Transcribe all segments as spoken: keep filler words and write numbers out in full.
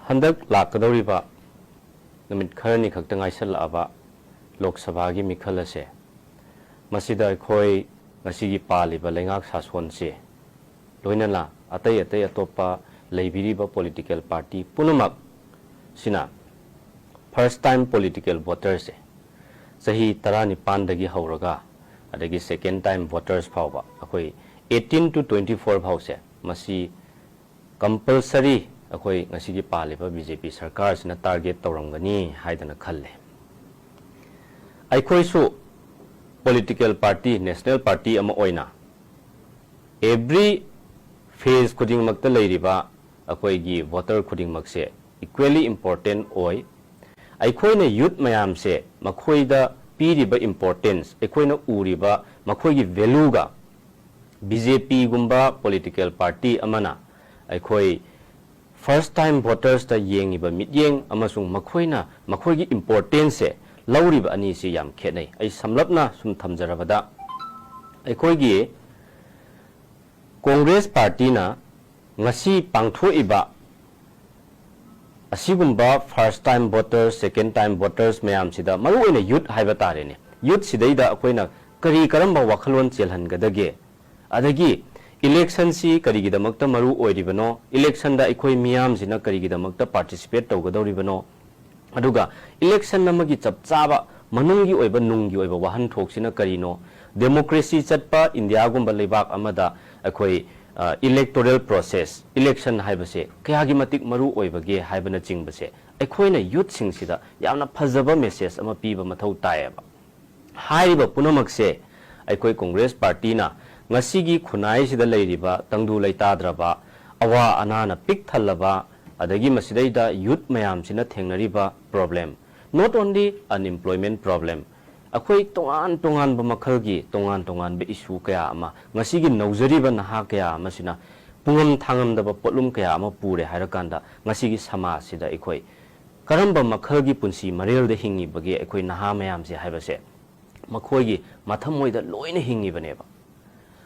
ꯍꯟꯗꯛ ꯂꯥꯛꯀꯗꯧꯔꯤꯕ ꯅꯨꯃꯤꯠ ꯈꯔꯅꯤ ꯈꯛꯇ ꯉꯥꯏꯁꯜꯂꯛꯂꯕ ꯂꯣꯛ ꯁꯚꯥꯒꯤ ꯃꯤꯈꯜ ꯑꯁꯦ, ꯃꯁꯤꯗ ꯑꯩꯈꯣꯏ ꯉꯁꯤꯒꯤ ꯄꯥꯜꯂꯤꯕ ꯂꯩꯉꯥꯛ ꯁꯥꯁꯣꯟꯁꯦ, ꯂꯣꯏꯅꯅ ꯑꯇꯩ ꯑꯇꯩ ꯑꯇꯣꯞꯄ ꯂꯩꯕꯤꯔꯤꯕ political party ꯄꯨꯝꯅꯃꯛꯁꯤꯅ first time political voterꯁꯦ ꯆꯍꯤ ꯇꯔꯥꯅꯤꯄꯥꯟꯗꯒꯤ ꯍꯧꯔꯒ ꯑꯗꯒꯤ second time voters ꯐꯥꯎꯕ, ꯑꯩꯈꯣꯏ eighteen to twenty four ꯐꯥꯎꯁꯦ, ꯃꯁꯤ compulsory ꯑꯩꯈꯣꯏ ꯉꯁꯤꯒꯤ ꯄꯥꯜꯂꯤꯕ B J P ꯁꯔꯀꯥꯔꯁꯤꯅ target ꯇꯧꯔꯝꯒꯅꯤ ꯍꯥꯏꯗꯅ ꯈꯜꯂꯦ꯫ ꯑꯩꯈꯣꯏꯁꯨ political party, national party ꯑꯃ ꯑꯣꯏꯅ every phase ꯈꯨꯗꯤꯡꯃꯛꯇ ꯂꯩꯔꯤꯕ ꯑꯩꯈꯣꯏꯒꯤ voter ꯈꯨꯗꯤꯡꯃꯛꯁꯦ equally important ꯑꯣꯏ꯫ ꯑꯩꯈꯣꯏꯅ youth ꯃꯌꯥꯝꯁꯦ, ꯃꯈꯣꯏꯗ ꯄꯤꯔꯤꯕ importance, ꯑꯩꯈꯣꯏꯅ ꯎꯔꯤꯕ ꯃꯈꯣꯏꯒꯤ valueꯒ B J Pꯒꯨꯝꯕ political party ꯑꯃꯅ ꯑꯩꯈꯣꯏ first time votersꯇ ꯌꯦꯡꯉꯤꯕ ꯃꯤꯠꯌꯦꯡ ꯑꯃꯁꯨꯡ ꯃꯈꯣꯏꯅ, ꯃꯈꯣꯏꯒꯤ importanceꯁꯦ ꯂꯧꯔꯤꯕ ꯑꯅꯤꯁꯤ ꯌꯥꯝ ꯈꯦꯠꯅꯩ꯫ ꯑꯩ ꯁꯝꯂꯞꯅ ꯁꯨꯝ ꯊꯝꯖꯔꯕꯗ, ꯑꯩꯈꯣꯏꯒꯤ Congress partyꯅ ꯉꯁꯤ ꯄꯥꯡꯊꯣꯛꯏꯕ ꯑꯁꯤꯒꯨꯝꯕ first time voters, second time voters ꯃꯌꯥꯝꯁꯤꯗ, ꯃꯔꯨꯑꯣꯏꯅ youth ꯍꯥꯏꯕ ꯇꯥꯔꯦꯅꯦ, youth ꯁꯤꯗꯩꯗ ꯑꯩꯈꯣꯏꯅ ꯀꯔꯤ ꯀꯔꯝꯕ ꯋꯥꯈꯜꯂꯣꯟ ꯆꯦꯜꯍꯟꯒꯗꯒꯦ? ꯑꯗꯒꯤ electionꯁꯤ ꯀꯔꯤꯒꯤꯗꯃꯛꯇ ꯃꯔꯨ ꯑꯣꯏꯔꯤꯕꯅꯣ? Electionꯗ ꯑꯩꯈꯣꯏ ꯃꯤꯌꯥꯝꯁꯤꯅ ꯀꯔꯤꯒꯤꯗꯃꯛꯇ participate ꯇꯧꯒꯗꯧꯔꯤꯕꯅꯣ? ꯑꯗꯨꯒ election ꯑꯃꯒꯤ ꯆꯞ ꯆꯥꯕ ꯃꯅꯨꯡꯒꯤ ꯑꯣꯏꯕ, ꯅꯨꯡꯒꯤ ꯑꯣꯏꯕ ꯋꯥꯍꯟꯊꯣꯛꯁꯤꯅ ꯀꯔꯤꯅꯣ? Democracy ꯆꯠꯄ Indiaꯒꯨꯝꯕ ꯂꯩꯕꯥꯛ ꯑꯃꯗ ꯑꯩꯈꯣꯏ, ꯑ, electoral process, election ꯍꯥꯏꯕꯁꯦ ꯀꯌꯥꯒꯤ ꯃꯇꯤꯛ ꯃꯔꯨ ꯑꯣꯏꯕꯒꯦ ꯍꯥꯏꯕꯅꯆꯤꯡꯕꯁꯦ ꯑꯩꯈꯣꯏꯅ youthꯁꯤꯡꯁꯤꯗ ꯌꯥꯝꯅ ꯐꯖꯕ message ꯑꯃ ꯄꯤꯕ ꯃꯊꯧ ꯇꯥꯏꯌꯦꯕ꯫ ꯍꯥꯏꯔꯤꯕ ꯄꯨꯝꯅꯃꯛꯁꯦ ꯑꯩꯈꯣꯏ Congress partyꯅ ꯉꯁꯤꯒꯤ ꯈꯨꯟꯅꯥꯏꯁꯤꯗ ꯂꯩꯔꯤꯕ ꯇꯪꯗꯨ ꯂꯩꯇꯥꯗ꯭ꯔꯕ, ꯑꯋꯥ ꯑꯅꯥꯅ ꯄꯤꯛ ꯊꯜꯂꯕ, ꯑꯗꯒꯤ ꯃꯁꯤꯗꯩꯗ youth ꯃꯌꯥꯝꯁꯤꯅ ꯊꯦꯡꯅꯔꯤꯕ problem, not only unemployment problem, ꯑꯩꯈꯣꯏ ꯇꯣꯉꯥꯟ ꯇꯣꯉꯥꯟꯕ ꯃꯈꯜꯒꯤ ꯇꯣꯉꯥꯟ ꯇꯣꯉꯥꯟꯕ issue ꯀꯌꯥ ꯑꯃ ꯉꯁꯤꯒꯤ ꯅꯧꯖꯔꯤꯕ ꯅꯍꯥ ꯀꯌꯥ ꯑꯃꯁꯤꯅ ꯄꯨꯡꯉꯝ ꯊꯥꯉꯝꯗꯕ ꯄꯣꯠꯂꯨꯝ ꯀꯌꯥ ꯑꯃ ꯄꯨꯔꯦ ꯍꯥꯏꯔꯀꯥꯟꯗ, ꯉꯁꯤꯒꯤ ꯁꯃꯥꯖꯁꯤꯗ ꯑꯩꯈꯣꯏ ꯀꯔꯝꯕ ꯃꯈꯜꯒꯤ ꯄꯨꯟꯁꯤ ꯃꯔꯦꯜꯗ ꯍꯤꯡꯉꯤꯕꯒꯦ ꯑꯩꯈꯣꯏ ꯅꯍꯥ ꯃꯌꯥꯝꯁꯦ ꯍꯥꯏꯕꯁꯦ ꯃꯈꯣꯏꯒꯤ ꯃꯊꯃꯣꯏꯗ ꯂꯣꯏꯅ ꯍꯤꯡꯉꯤꯕꯅꯦꯕ꯫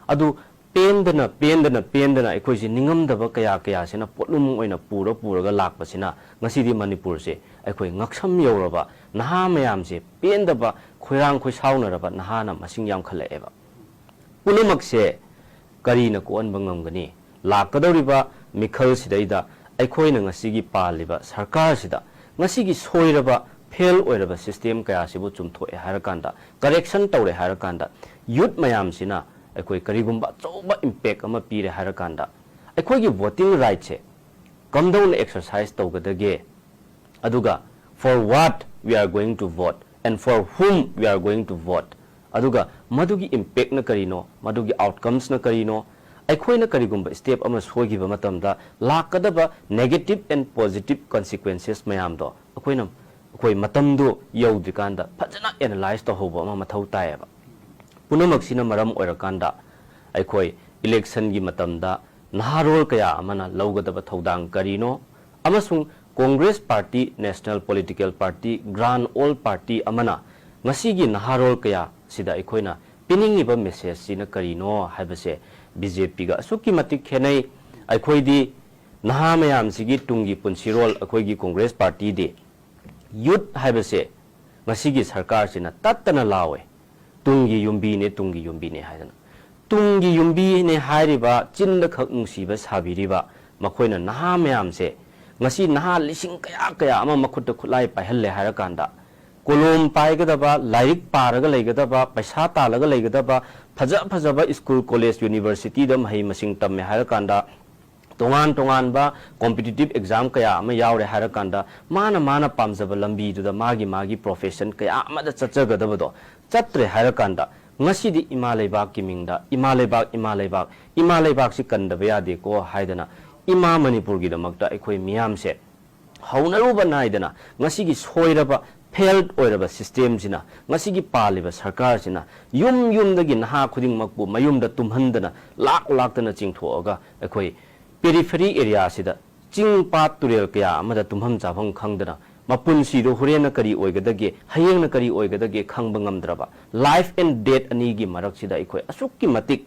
ꯑꯗꯨ ꯄꯦꯟꯗꯅ, ꯄꯦꯟꯗꯅ, ꯄꯦꯟꯗꯅ ꯑꯩꯈꯣꯏꯁꯦ ꯅꯤꯡꯉꯝꯗꯕ ꯀꯌꯥ ꯀꯌꯥꯁꯤꯅ ꯄꯣꯠꯂꯨꯝ ꯑꯣꯏꯅ ꯄꯨꯔ ꯄꯨꯔꯒ ꯂꯥꯛꯄꯁꯤꯅ ꯉꯁꯤꯗꯤ ꯃꯅꯤꯄꯨꯔꯁꯦ ꯑꯩꯈꯣꯏ ꯉꯛꯁꯝ ꯌꯧꯔꯕ ꯅꯍꯥ ꯃꯌꯥꯝꯁꯦ ꯄꯦꯟꯗꯕ, ꯈꯣꯏꯔꯥꯡ ꯈꯣꯏꯁꯥꯎꯅꯔꯕ ꯅꯍꯥꯅ ꯃꯁꯤꯡ ꯌꯥꯝꯈꯠꯂꯛꯑꯦꯕ꯫ ꯄꯨꯝꯅꯃꯛꯁꯦ ꯀꯔꯤꯅ ꯀꯣꯛꯍꯟꯕ ꯉꯝꯒꯅꯤ? ꯂꯥꯛꯀꯗꯧꯔꯤꯕ ꯃꯤꯈꯜꯁꯤꯗꯩꯗ ꯑꯩꯈꯣꯏꯅ ꯉꯁꯤꯒꯤ ꯄꯥꯜꯂꯤꯕ ꯁꯔꯀꯥꯔꯁꯤꯗ ꯉꯁꯤꯒꯤ ꯁꯣꯏꯔꯕ, ꯐꯦꯜ ꯑꯣꯏꯔꯕ ꯁꯤꯁꯇꯦꯝ ꯀꯌꯥꯁꯤꯕꯨ ꯆꯨꯝꯊꯣꯛꯑꯦ ꯍꯥꯏꯔꯀꯥꯟꯗ, ꯀꯔꯦꯛꯁꯟ ꯇꯧꯔꯦ ꯍꯥꯏꯔꯀꯥꯟꯗ, ꯌꯨꯠ ꯃꯌꯥꯝꯁꯤꯅ ꯑꯩꯈꯣꯏ ꯀꯔꯤꯒꯨꯝꯕ ꯑꯆꯧꯕ ꯏꯝꯄꯦꯛ ꯑꯃ ꯄꯤꯔꯦ ꯍꯥꯏꯔꯀꯥꯟꯗ, ꯑꯩꯈꯣꯏꯒꯤ ꯚꯣꯇꯤꯡ ꯔꯥꯏꯠꯁꯦ ꯀꯝꯗꯧꯅ ꯑꯦꯛꯁꯔꯁꯥꯏꯁ ꯇꯧꯒꯗꯒꯦ? ꯑꯗꯨꯒ for what we are going to vote and for whom we are going to vote, ꯑꯗꯨꯒ ꯃꯗꯨꯒꯤ ꯏꯝꯄꯦꯛꯅ ꯀꯔꯤꯅꯣ, ꯃꯗꯨꯒꯤ ꯑꯥꯎꯠꯀꯝꯁꯅ ꯀꯔꯤꯅꯣ, ꯑꯩꯈꯣꯏꯅ ꯀꯔꯤꯒꯨꯝꯕ ꯁ꯭ꯇꯦꯞ ꯑꯃ ꯁꯣꯏꯈꯤꯕ ꯃꯇꯝꯗ ꯂꯥꯛꯀꯗꯕ negative and positive consequences ꯃꯌꯥꯝꯗꯣ ꯑꯩꯈꯣꯏꯅ, ꯑꯩꯈꯣꯏ ꯃꯇꯝꯗꯨ ꯌꯧꯗ꯭ꯔꯤꯀꯥꯟꯗ ꯐꯖꯅ ꯑꯦꯅꯥꯂꯥꯏꯁ ꯇꯧꯍꯧꯕ ꯑꯃ ꯃꯊꯧ ꯇꯥꯏꯌꯦꯕ꯫ ꯄꯨꯝꯅꯃꯛꯁꯤꯅ ꯃꯔꯝ ꯑꯣꯏꯔꯀꯥꯟꯗ ꯑꯩꯈꯣꯏ ꯏꯂꯦꯛꯁꯟꯒꯤ ꯃꯇꯝꯗ ꯅꯍꯥꯔꯣꯜ ꯀꯌꯥ ꯑꯃꯅ ꯂꯧꯒꯗꯕ ꯊꯧꯗꯥꯡ ꯀꯔꯤꯅꯣ, ꯑꯃꯁꯨꯡ Congress party, national political party, grand old party ꯑꯃꯅ ꯉꯁꯤꯒꯤ ꯅꯍꯥꯔꯣꯜ ꯀꯌꯥ ꯁꯤꯗ ꯑꯩꯈꯣꯏꯅ ꯄꯤꯅꯤꯡꯉꯤꯕ ꯃꯦꯁꯦꯖꯁꯤꯅ ꯀꯔꯤꯅꯣ ꯍꯥꯏꯕꯁꯦ ꯕꯤ ꯖꯦ ꯄꯤꯒ ꯑꯁꯨꯛꯀꯤ ꯃꯇꯤꯛ ꯈꯦꯠꯅꯩ꯫ ꯑꯩꯈꯣꯏꯗꯤ ꯅꯍꯥ ꯃꯌꯥꯝꯁꯤꯒꯤ ꯇꯨꯡꯒꯤ ꯄꯨꯟꯁꯤꯔꯣꯜ, ꯑꯩꯈꯣꯏꯒꯤ ꯀꯣꯡꯒ꯭ꯔꯦꯁ ꯄꯥꯔꯇꯤꯗꯤ ꯌꯨꯠ ꯍꯥꯏꯕꯁꯦ ꯉꯁꯤꯒꯤ ꯁꯔꯀꯥꯔꯁꯤꯅ ꯇꯠꯇꯅ ꯂꯥꯎꯋꯦ, "ꯇꯨꯡꯒꯤ ꯌꯨꯝꯕꯤꯅꯦ, ꯇꯨꯡꯒꯤ ꯌꯨꯝꯕꯤꯅꯦ" ꯍꯥꯏꯗꯅ꯫ ꯇꯨꯡꯒꯤ ꯌꯨꯝꯕꯤꯅꯦ ꯍꯥꯏꯔꯤꯕ, ꯆꯤꯟꯗ ꯈꯛ ꯅꯨꯡꯁꯤꯕ ꯁꯥꯕꯤꯔꯤꯕ ꯃꯈꯣꯏꯅ ꯅꯍꯥ ꯃꯌꯥꯝꯁꯦ, ꯉꯁꯤ ꯅꯍꯥ ꯂꯤꯁꯤꯡ ꯀꯌꯥ ꯀꯌꯥ ꯑꯃ ꯃꯈꯨꯠꯇ ꯈꯨꯠꯂꯥꯏ ꯄꯥꯏꯍꯜꯂꯦ ꯍꯥꯏꯔꯀꯥꯟꯗ, ꯀꯣꯂꯣꯝ ꯄꯥꯏꯒꯗꯕ, ꯂꯥꯏꯔꯤꯛ ꯄꯥꯔꯒ ꯂꯩꯒꯗꯕ, ꯄꯩꯁꯥ ꯇꯥꯜꯂꯒ ꯂꯩꯒꯗꯕ, ꯐꯖ ꯐꯖꯕ ꯁ꯭ꯀꯨꯜ, ꯀꯣꯂꯦꯖ, ꯌꯨꯅꯤꯚꯔꯁꯤꯇꯤꯗ ꯃꯍꯩ ꯃꯁꯤꯡ ꯇꯝꯃꯦ ꯍꯥꯏꯔꯀꯥꯟꯗ, ꯇꯣꯉꯥꯟ ꯇꯣꯉꯥꯟꯕ ꯀꯣꯝꯄꯤꯇꯤꯇꯤꯚ ꯑꯦꯛꯖꯥꯝ ꯀꯌꯥ ꯑꯃ ꯌꯥꯎꯔꯦ ꯍꯥꯏꯔꯀꯥꯟꯗ, ꯃꯥꯅ ꯃꯥꯅ ꯄꯥꯝꯖꯕ ꯂꯝꯕꯤꯗꯨꯗ, ꯃꯥꯒꯤ ꯃꯥꯒꯤ ꯄ꯭ꯔꯣꯐꯦꯁꯟ ꯀꯌꯥ ꯑꯃꯗ ꯆꯠꯆꯒꯗꯕꯗꯣ ꯆꯠꯇ꯭ꯔꯦ ꯍꯥꯏꯔꯀꯥꯟꯗ, ꯉꯁꯤꯗꯤ ꯏꯃꯥ ꯂꯩꯕꯥꯛꯀꯤ ꯃꯤꯡꯗ, "ꯏꯃꯥ ꯂꯩꯕꯥꯛ, ꯏꯃꯥ ꯂꯩꯕꯥꯛ, ꯏꯃꯥ ꯂꯩꯕꯥꯛꯁꯤ ꯀꯟꯗꯕ ꯌꯥꯗꯦꯀꯣ" ꯍꯥꯏꯗꯅ, ꯏꯃꯥ ꯃꯅꯤꯄꯨꯔꯒꯤꯗꯃꯛꯇ ꯑꯩꯈꯣꯏ ꯃꯤꯌꯥꯝꯁꯦ ꯍꯧꯅꯔꯨꯕ ꯅꯥꯏꯗꯅ ꯉꯁꯤꯒꯤ ꯁꯣꯏꯔꯕ, ꯐꯦꯜ ꯑꯣꯏꯔꯕ ꯁꯤꯁꯇꯦꯝꯁꯤꯅ, ꯉꯁꯤꯒꯤ ꯄꯥꯜꯂꯤꯕ ꯁꯔꯀꯥꯔꯁꯤꯅ ꯌꯨꯝ ꯌꯨꯝꯗꯒꯤ ꯅꯍꯥ ꯈꯨꯗꯤꯡꯃꯛꯄꯨ ꯃꯌꯨꯝꯗ ꯇꯨꯝꯍꯟꯗꯅ, ꯂꯥꯛ ꯂꯥꯛꯇꯅ ꯆꯤꯡꯊꯣꯛꯑꯒ, ꯑꯩꯈꯣꯏ ꯄꯦꯔꯤꯐꯦꯔꯤ ꯑꯦꯔꯤꯌꯥꯁꯤꯗ, ꯆꯤꯡ ꯄꯥꯠ ꯇꯨꯔꯦꯜ ꯀꯌꯥ ꯑꯃꯗ ꯇꯨꯝꯐꯝ ꯆꯥꯐꯝ ꯈꯪꯗꯅ, ꯃꯄꯨꯟꯁꯤꯗꯣ ꯍꯣꯔꯦꯟꯅ ꯀꯔꯤ ꯑꯣꯏꯒꯗꯒꯦ, ꯍꯌꯦꯡꯅ ꯀꯔꯤ ꯑꯣꯏꯒꯗꯒꯦ ꯈꯪꯕ ꯉꯝꯗ꯭ꯔꯕ, ꯂꯥꯏꯐ ꯑꯦꯟ ꯗꯦꯠ ꯑꯅꯤꯒꯤ ꯃꯔꯛꯁꯤꯗ ꯑꯩꯈꯣꯏ ꯑꯁꯨꯛꯀꯤ ꯃꯇꯤꯛ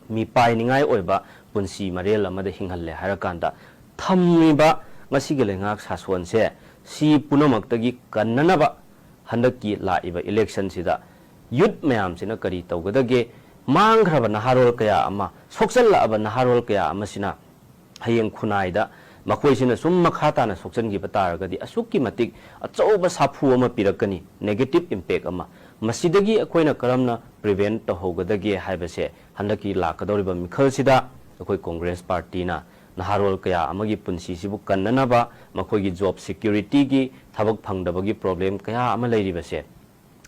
ꯃꯤꯄꯥꯏꯅꯤꯡꯉꯥꯏ ꯑꯣꯏꯕ ꯄꯨꯟꯁꯤ ꯃꯔꯦꯜ ꯑꯃꯗ ꯍꯤꯡꯍꯜꯂꯦ ꯍꯥꯏꯔꯀꯥꯟꯗ, ꯊꯝꯂꯤꯕ ꯉꯁꯤꯒꯤ ꯂꯩꯉꯥꯛ ꯁꯥꯁꯣꯟꯁꯦ, ꯁꯤ ꯄꯨꯝꯅꯃꯛꯇꯒꯤ ꯀꯟꯅꯅꯕ ꯍꯟꯗꯛꯀꯤ ꯂꯥꯛꯏꯕ ꯏꯂꯦꯛꯁꯟꯁꯤꯗ ꯌꯨꯠ ꯃꯌꯥꯝꯁꯤꯅ ꯀꯔꯤ ꯇꯧꯒꯗꯒꯦ? ꯃꯥꯡꯈ꯭ꯔꯕ ꯅꯍꯥꯔꯣꯜ ꯀꯌꯥ ꯑꯃ, ꯁꯣꯛꯆꯜꯂꯛꯑꯕ ꯅꯍꯥꯔꯣꯜ ꯀꯌꯥ ꯑꯃꯁꯤꯅ ꯍꯌꯦꯡ ꯈꯨꯟꯅꯥꯏꯗ ꯃꯈꯣꯏꯁꯤꯅ ꯁꯨꯝ ꯃꯈꯥ ꯇꯥꯅ ꯁꯣꯛꯆꯟꯈꯤꯕ ꯇꯥꯔꯒꯗꯤ, ꯑꯁꯨꯛꯀꯤ ꯃꯇꯤꯛ ꯑꯆꯧꯕ ꯁꯥꯐꯨ ꯑꯃ ꯄꯤꯔꯛꯀꯅꯤ, negative impact ꯑꯃ꯫ ꯃꯁꯤꯗꯒꯤ ꯑꯩꯈꯣꯏꯅ ꯀꯔꯝꯅ prevent ꯇꯧꯍꯧꯒꯗꯒꯦ ꯍꯥꯏꯕꯁꯦ ꯍꯟꯗꯛꯀꯤ ꯂꯥꯛꯀꯗꯧꯔꯤꯕ ꯃꯤꯈꯜꯁꯤꯗ ꯑꯩꯈꯣꯏ ꯀꯣꯡꯒ꯭ꯔꯦꯁ ꯄꯥꯔꯇꯤꯅ ꯅꯍꯥꯔꯣꯜ ꯀꯌꯥ ꯑꯃꯒꯤ ꯄꯨꯟꯁꯤꯁꯤꯕꯨ ꯀꯟꯅꯅꯕ, ꯃꯈꯣꯏꯒꯤ job security ꯒꯤ, ꯊꯕꯛ ꯐꯪꯗꯕꯒꯤ problem ꯀꯌꯥ ꯑꯃ ꯂꯩꯔꯤꯕꯁꯦ,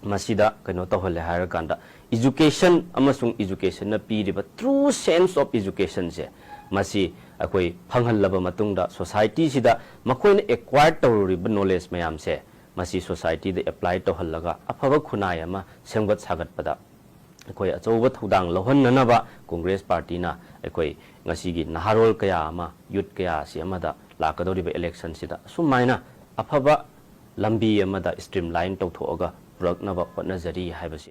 ꯃꯁꯤꯗ ꯀꯩꯅꯣ ꯇꯧꯍꯜꯂꯦ ꯍꯥꯏꯔꯀꯥꯟꯗ, education ꯑꯃꯁꯨꯡ education ꯅ ꯄꯤꯔꯤꯕ true sense of education ꯁꯦ, ꯃꯁꯤ ꯑꯩꯈꯣꯏ ꯐꯪꯍꯜꯂꯕ ꯃꯇꯨꯡꯗ, society ꯁꯤꯗ ꯃꯈꯣꯏꯅ acquire ꯇꯧꯔꯨꯔꯤꯕ knowledge ꯃꯌꯥꯝꯁꯦ, ꯃꯁꯤ society ꯗ apply ꯇꯧꯍꯜꯂꯒ ꯑꯐꯕ ꯈꯨꯟꯅꯥꯏ ꯑꯃ ꯁꯦꯝꯒꯠ ꯁꯥꯒꯠꯄꯗ ꯑꯩꯈꯣꯏ ꯑꯆꯧꯕ ꯊꯧꯗꯥꯡ ꯂꯧꯍꯟꯅꯅꯕ ꯀꯣꯡꯒ꯭ꯔꯦꯁ ꯄꯥꯔꯇꯤꯅ ꯑꯩꯈꯣꯏ ꯉꯁꯤꯒꯤ ꯅꯍꯥꯔꯣꯜ ꯀꯌꯥ ꯑꯃ, youth ꯀꯌꯥ ꯑꯁꯤ ꯑꯃꯗ ꯂꯥꯛꯀꯗꯧꯔꯤꯕ election ꯁꯤꯗ ꯑꯁꯨꯃꯥꯏꯅ ꯑꯐꯕ ꯂꯝꯕꯤ ꯑꯃꯗ streamline ꯇꯧꯊꯣꯛꯑꯒ ꯄꯨꯔꯛꯅꯕ ꯍꯣꯠꯅꯖꯔꯤ ꯍꯥꯏꯕꯁꯤ꯫